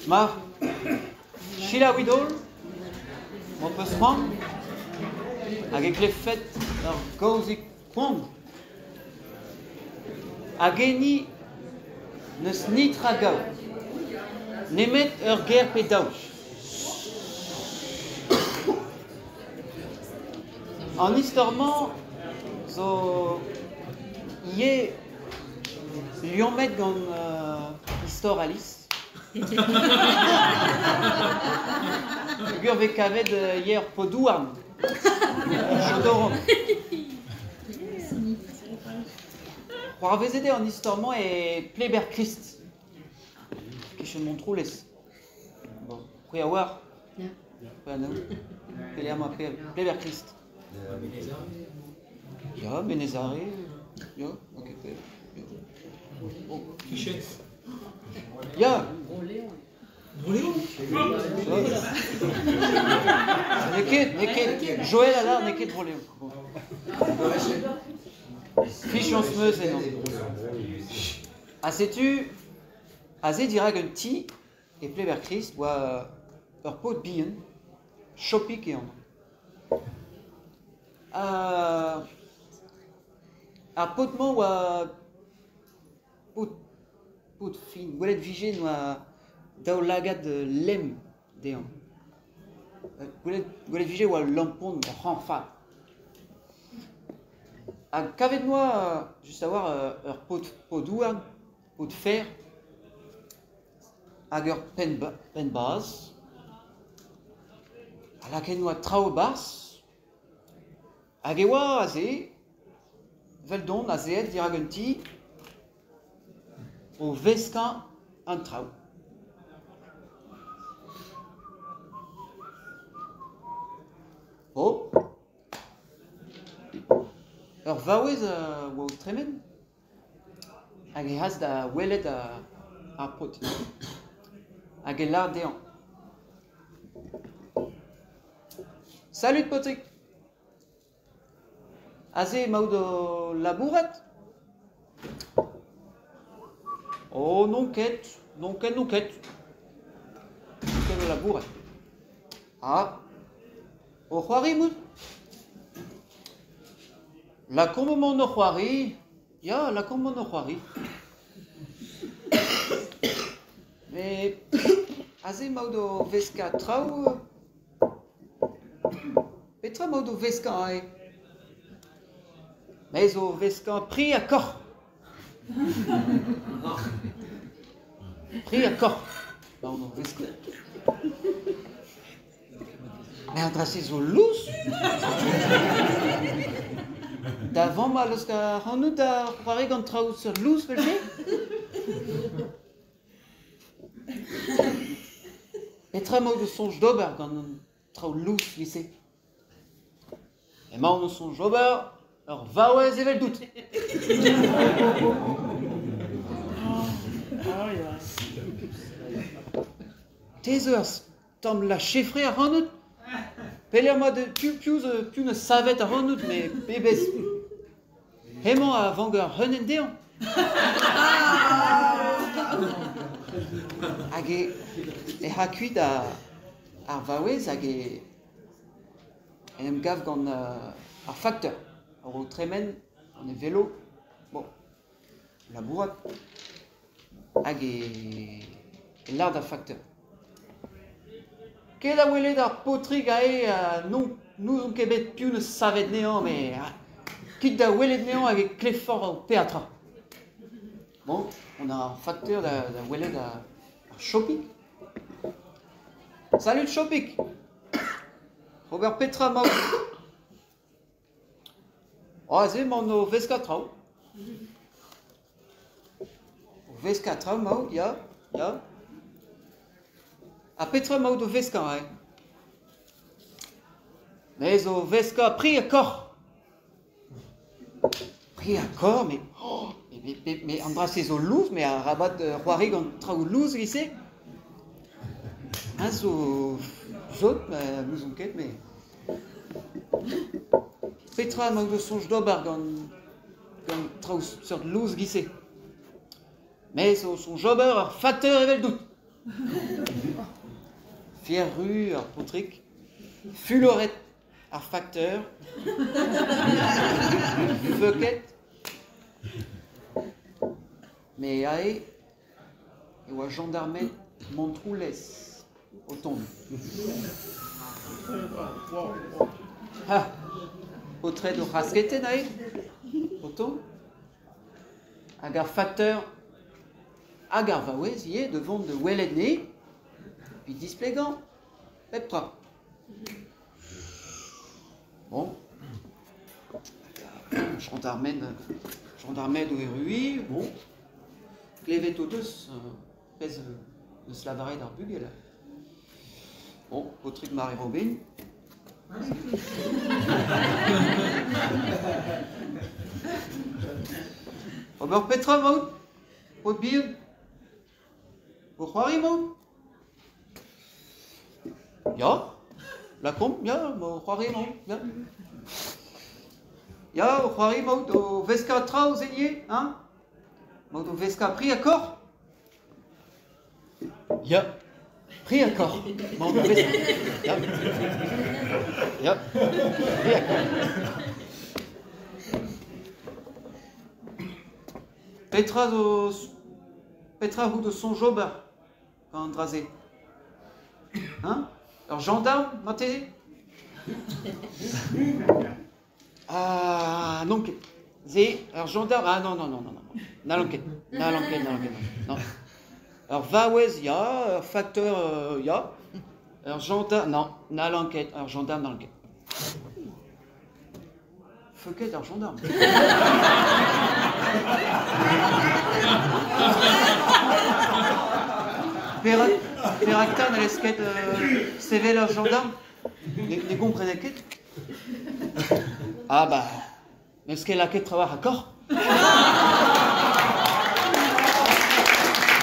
Ma, selaouit holl, m'ho peus c'hoant, hag e klevfet ur gaozig koant. Hag enni n'eus netra gaou, nemet ur ger pe daou. An istor-mañ zo ivez liammet gant istor Alice. Peogwir 'vez kavet ivez ur pod-houarn. Chodoron. C'hoarvezet eo an istor-mañ e Pleber-Krist, e-kichen Montroulez. Bon, c'hwi a oar? C'hwi anav? Pelec'h emañ Pleber-Krist? Ya, Menez-Are, ya, ok, Bon. Ya! Bro-Leon? N'eo ket, n'eo ket. Joël a lâr n'eo ket Bro-Leon. Fichañs 'm eus ennañ. Ha setu aze dirak un ti e Pleber-Krist oa ur paotr bihan, Chopik e anv. Ar paotr-mañ oa Paotr fin, gwelet 'vije 'noa daoulagad lemm dezhañ. Gwelet 'vije 'oa ul lampon ur c'hañfard. Ha kavet 'noa just a-walc'h ur paotr pod-houarn, paotr fer, hag ur penn-bazh. Ha lakaet 'noa traoù e-barzh. Hag e oa aze, 'veldon azeet dirak un ti, o veskañ an traoù. Oh ! Ur vaouez a oa o tremen hag he c'has da welet ar paotr. Hag e lâr dezhañ. Salud paotrig ! Aze emaout o labourat ? Oh n'on ket, n'on ket, n'on ket. N'on ket o labourat. Ah, o c'hoari emaout ? Lakaomp emaon o c'hoari, ya, lakaomp emaon o c'hoari. Met aze emaout o veskañ traoù. Petra emaout o veskañ aze ? Me zo o veskañ pri ha kaoc'h. Pri ha kaoc'h emaon o veskañ. Met an dra-se zo lous. Da vamm a laosk ac'hanout da c'hoari gant traoù seurt lous 'vel-se ? Petra emaout o soñj d'ober gant an traoù lous 'vit-se ? Emaon o soñj ober ur vaouez eveldout. Te zo ur tamm lachefre ac'hanout ? Pelec'h emañ da piv piv zo piv 'neus savet ac'hanout met pebezh Hemañ a vank ur c'hreunenn dezhañ. Hag e ec'h a kuit ar vaouez hag e en em gav gant ar fakteur o tremen gant e velo. Bon, labourat. Hag e lâr d'ar fakteur. Ket da welet ar paotrig aze n'ouzon ket bet piv 'neus savet anezhañ met kit da welet anezhañ hag e klevfoc'h ho peadra. Bon, on a ar fakteur da welet ar Chopig. Salut Chopig ! Ober petra emaout ? Aze emaon o veskañ traoù. O veskañ traoù emaout, ya, ya. Ha petra emaout o veskañ aze ? Me zo o veskañ pri ha kaoc'h. Pri ha kaoc'h, met oh, met met an dra-se zo lous, met arabat c'hoari gant traoù lous e-giz-se. Eñ zo sot, n'ouzon ket, met... Petra emaout o soñj d'ober gant gant traoù seurt lous giz-se? Me zo soñj ober ur fakteur eveldout. Fier-ru ar paotrig, fuloret ar fakteur, feuket. Me ae e oa jañdarmed Montroulez o tont. Ha paotred o c'hasketenn aze o tont. Hag ar fakteur hag ar vaouez ivez da vont da welet anezhe evit displegañ pep tra. Bon. Gendarmed, gendarmed o erruiñ, bon. Klevet o deus pezh eus lavaret ar bugel. Bon, paotrig Mari Robin. Ober petra emaout, paotr bihan? O c'hoari emaout? Ya, lakaomp, ya, o c'hoari emaon, ya. Ya, o c'hoari emaout, o veskañ traoù se ivez, hein? Emaout o veskañ pri ha kaoc'h? Ya, pri ha kaoc'h. Emaon o veskañ. Ya. Ya, pri ha kaoc'h. Petra zo petra out o soñj ober gant an dra-se? Hein? Ur gendarm marteze? Ah, n'on ket. Se, ur gendarm? Ah non, non, non, non, non. N'hallon ket, n'hallon ket, n'hallon ket, non. Ur vaouez, ya, ur facteur, ya. Ur gendarme, non, n'hallon ket, ur gendarme, n'hallon ket. Feuket ar gendarm. Perak, perak 'ta n'hallez ket sevel ur gendarm? Ne gomprenet ket? Ah bah, n'eus ket lakaet trawalc'h a korf.